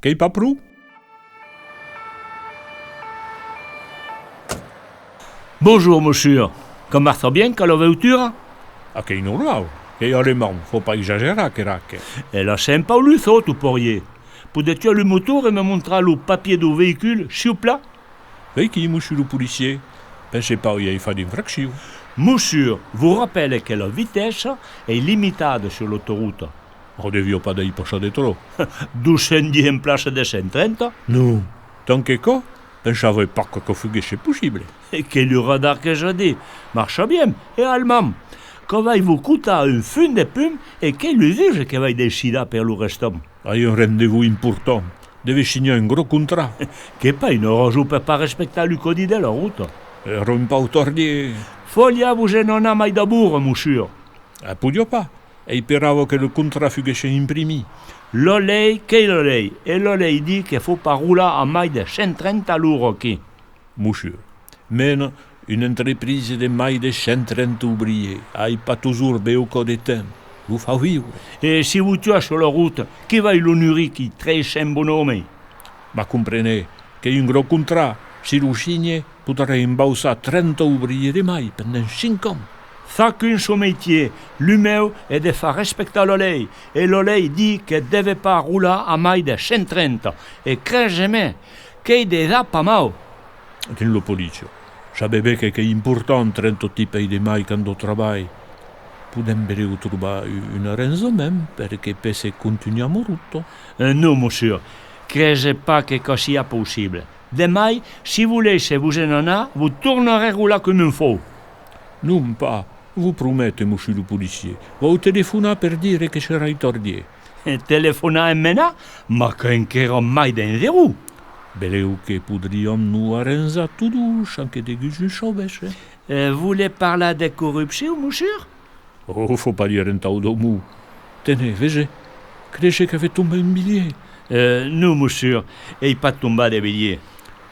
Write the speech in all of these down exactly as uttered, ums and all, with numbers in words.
Qu'ei pas pro? Bonjour, mossur. Que marcha bien, aquela veutura? Aquò ei normal. Qu'ei alemand, fau pas exagerar, queraque. E la sèm Paulusa, tu porier. Podetz tuar lo motor e me montrar lo papier deu veïcul, siuplà? Veiquí, mossur lo policier. Pense pas i ai fach d'infraccion. Mossur, vos rapèle que la vitessa ei limitada sus l'autorota. O deviá pas dèispassar de tròp. Dos cents dietz en plaça de cent trenta? Non, tant que quò, pensave pas que quò fuguesse possible. E qu'ei lo radar que ja ditz, marcha bien, e alemand. Que vai vos cotar un fum de pum e qu'ei lo jutge que vai decidar per lo restant. Ai un rendez-vous important. Deve signar un gròs contrat. Qu'ei pas una rason per pas respectar lo còdi de la rota. Èra un pauc tardier. Faliá vos en anar mai d'abora, mossur. Ah, podiá pas. Esperava que lo contrat fuguesse imprimit. La lei qu'ei la lei, e la lei ditz que fau pas rolar a mai de cent trenta a l'ora aquí. Mossur, mena una entreprisa de mai de cent trenta obriers, ai pas totjorn beucòp de temps, lo fau viure. E si vos tuatz sus la rota, qui vai lo nurir, quei tres cents bonòmes? Mas comprenetz, qu'ei un gròs contrat, si lo signe, podarai embauchar trenta obriers de mai pendent cinc ans. Chacun son mestier, lo meu es de far respectar la lei, e la lei ditz que deve pas rolar a mai de cent trenta, e crese-me, qu'ei dejà pas mau. Dins la polícia, sabetz ben que qu'ei important trenta tipes de mai qu'an deu trabalh. Podèm benleu trobar u-, un arranjament per que pesse contunhar ma rota. E non, mossur, crese pas que quò siá possible. De mai, si voletz vos en anar, vos tornarai rolar coma un fau. Non pas, vos promete, mossur lo policier. Vau telefonar per dire que serai tardier. E telefonar e menar? Mas qu'ei enquera mai dangerós. Benleu que podriam nos arranjar tots dos sens que degun o saubesse. E voletz parlar de corrupcion, mossur? Oh, fau pas dire un tau d'òm. Tenetz, vesetz, crese qu'avetz tombat un bilhet. E non, mossur, ai pas tombat de bilhet.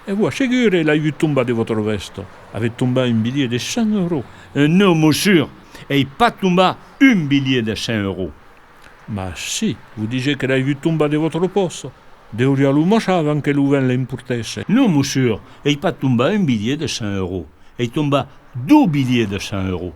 E vos assegure, l'ai vut tombar de vòstra vèsta. Avetz tombat un bilhet de cent euros. E non, mossur, ai pas tombat un bilhet de cent euros. Mas si, vos dise que l'ai vut tombar de vòstra pòcha. Deuriá lo massar avant que lo vent l'emportèsse. Non, mossur, ai pas tombat un bilhet de cent euros. Ai tombat dos bilhets de cent euros.